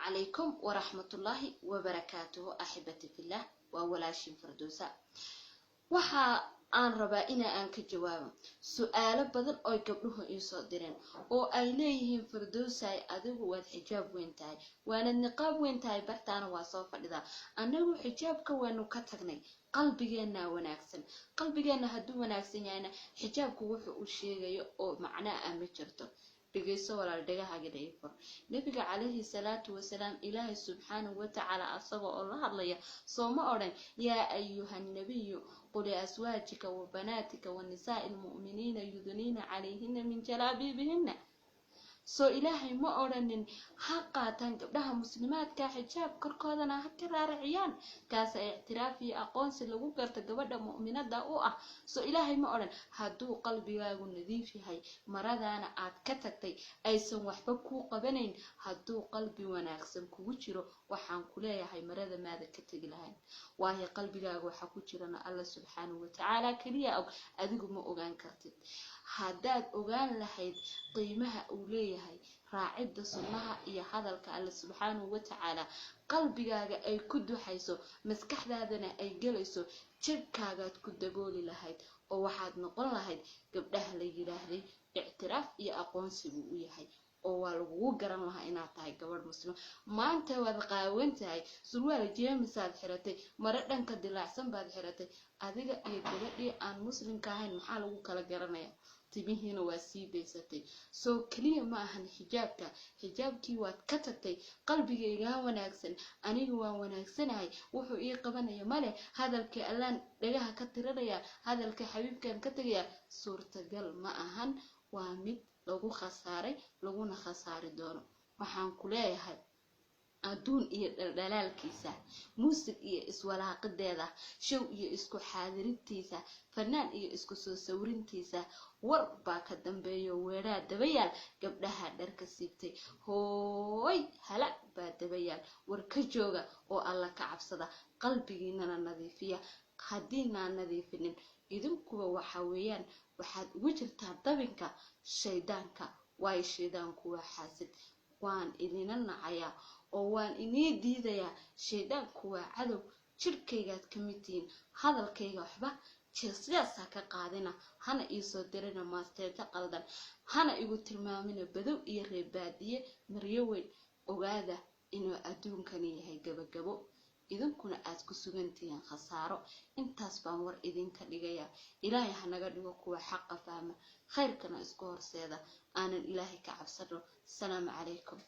Calaykum waraxmatullaahi wabarakaatuhu, axibati fillah. Waa walaashin Fardoosa. Waxa aan rabaa ina aan ka jawaabo su-aalo badan ooy gabdhuhu iisoo direen oo ay leeyihiin: "Fardowsay, adigu waad xijaab weyn tahay, waanad niqaab weyn tahay, bartaana waa soo fadhidaa. Annagu xijaabka waanu ka tagnay, qalbigeenna wanaagsan. Qalbigeenna hadduu wanaagsan yahayna, xijaabku wuxuu uu sheegayo oo macnaa ah ma jirto." Dhegeyso walaal, dhegahaaga dhayfur. Nabiga calayhi salaatu wasalaam, Ilaahay subxaanahu watacaala asaga oo la hadlaya, sooma odhan: "Yaa ayuha nabiyu qul liaswaajika wa banaatika wa nisaa'i lmu'miniina yudniina calayhina min jalaabiibihina"? Soo Ilaahay ma odhanin ha qaataan gabdhaha muslimaadka xijaab, korkoodana ha ka raariciyaan, kaasa ictiraaf iyo aqoonsi lagu garto gabadha mu'minada u ah? Soo Ilaahay ma odhan? Hadduu qalbigaagu nadiif yahay, maradaana aad ka tagtay aysan waxba kuu qabanayn, hadduu qalbi wanaagsan kugu jiro, waxaan ku leeyahay marada maada ka tegi lahayn. Waayo, qalbigaaga waxaa ku jirana Alla subxaanahu watacaala keliya og, adigu ma ogaan kartid. Haddaad ogaan lahayd qiimaha uu leeyahay raacidda sunnaha iyo hadalka Alle subxaanahu watacaala, qalbigaaga ay ku duxayso, maskaxdaadana ay gelayso, jirkaagaad ku dabooli lahayd oo waxaad noqon lahayd gabdhaha la yidhaahday ictiraaf iyo aqoonsi buu u yahay, oo waa lagugu garan lahaa inaad tahay gabadh muslima. Maanta waad qaawan tahay, surwaal jeemisaad xiratay, mare dhanka dilaacsan baad xiratay. Adiga iyo gabadhii aan muslimka ahayn maxaa lagu kala garanaya? Timihiina waa sii daysatay. Soo keliya ma ahan xijaabka, xijaabkii waad ka tagtay. Qalbigaygaa wanaagsan, aniga waan wanaagsanahay, wuxuu ii qabanaya male, hadalkii Allaan dhagaha ka tirinaya, hadalka xabiibkan ka tegaya, suurtagal ma ahan. Waa mid lagu khasaaray, laguna khasaari doono. Waxaan ku leeyahay, adduun iyo dhaldhalaalkiisa, muusig iyo iswalaaqideeda, show iyo isku xaadirintiisa, fanaan iyo isku soo sawirintiisa, war baa ka dambeeyo, weedhaa dabayaal. Gabdhaha dharka siibtay, hooy, hala baa dabayaal. War ka jooga oo Alla ka cabsada, qalbigiinana nadiifiya. Haddiinaan nadiifinin, idinkuba waxa weeyaan waxaad ugu jirtaa dabinka shaydaanka, waayo shaydaanku waa xaasid. Waan idina nacayaa oo waan inii diidayaa. Shaydaanku waa cadow, jirkaygaad ka mid tihiin. Hadalkayga waxba jeesjaasaa ka qaadina, hana iisoo dirina maasteeto qaldan, hana igu tilmaamina badow iyo reebaadiye maryo weyn. Ogaada inuu adduunkani yahay gabagabo, idinkuna aad ku sugantihiin khasaaro. Intaas baan war idinka dhigayaa. Ilaahay hanaga dhigo kuwa xaqa fahma, khayrkana isku horseeda, aanan Ilaahay ka cabsano. Asalaamu calaykum.